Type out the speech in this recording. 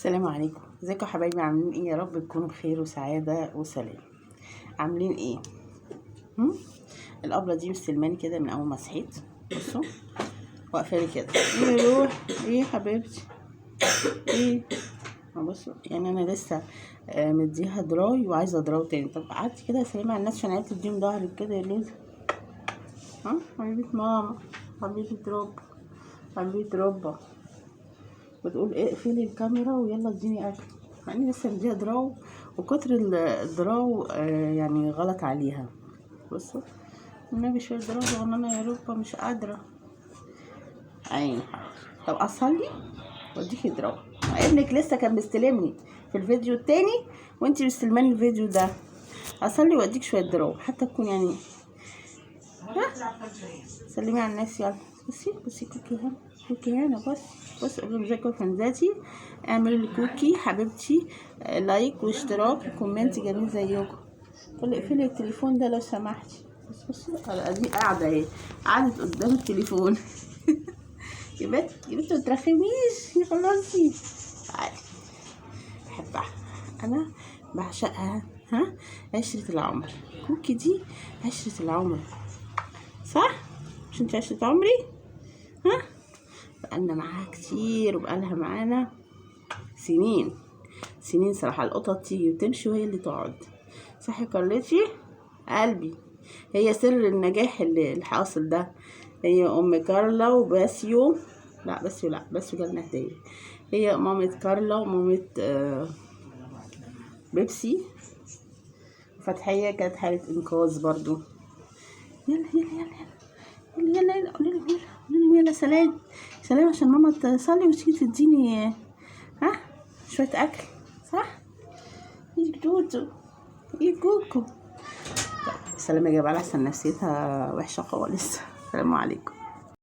السلام عليكم، ازيكم يا حبايبي؟ عاملين ايه؟ يا رب تكونوا بخير وسعادة وسلام. عاملين ايه؟ هم؟ الابله دي مستلماني كده من اول ما صحيت. بصوا واقفة لي كده. ايه يا روح؟ ايه يا حبيبتي؟ ايه؟ بصوا يعني انا لسه مديها دراي وعايزه دراو تاني. طب قعدتي كده يا سليمة على الناس عشان عرفت تديهم ظهرك كده يا لوزه. ها حبيبه ماما، حبيبه رب، حبيبه ربا، بتقول ايه؟ اقفلي الكاميرا ويلا اديني اكل، مع اني لسه مديها دراو وكتر الدراو يعني غلط عليها. بصوا النبي شوية دراو صغننه يا ربا، مش قادرة. عيني طب اصلي واديكي دراو. ابنك لسه كان مستلمني في الفيديو التاني وانتي مستلماني الفيديو ده. اصلي واديك شوية دراو حتى تكون يعني ها. سلمي على الناس يلا. بصي بصي كوكي هنا، كوكي هنا، بصي بصي قولي لهم ازيكم يا فانزاتي، اعملوا لي كوكي حبيبتي like واشتراك و comment جميل زيكم. قولي اقفلي التليفون ده لو سمحتي. بصي بصي على ادي قاعدة اهي، قعدت قدام التليفون. يا بنت يا بنت ما ترخميش يا خلصي. تعالي، بحبها انا، بعشقها. ها عشرة العمر، كوكي دي عشرة العمر، صح؟ مش انت عشرة عمري؟ ها بقالنا معاها كتير وبقالها معانا سنين سنين صراحة. القطط تيجي وتمشي وهي اللي تقعد، صح يا كارلتي؟ قلبي هي سر النجاح اللي الحاصل ده. هي ام كارلا وباسيو، لا باسيو، لا باسيو جالنا هدية. هي مامة كارلا ومامة بيبسي. فتحية كانت حالة انقاذ برضو. يلا يلا يلا يلا يلا يلا، قولي لهم يلا، قولي لهم يلا سلام سلام عشان ماما تصلي وتيجي تديني ها شوية أكل، صح؟ يا جوجو يا كوكو. سلام يا جماعة، أحسن نفسيتها وحشة خالص. السلام عليكم.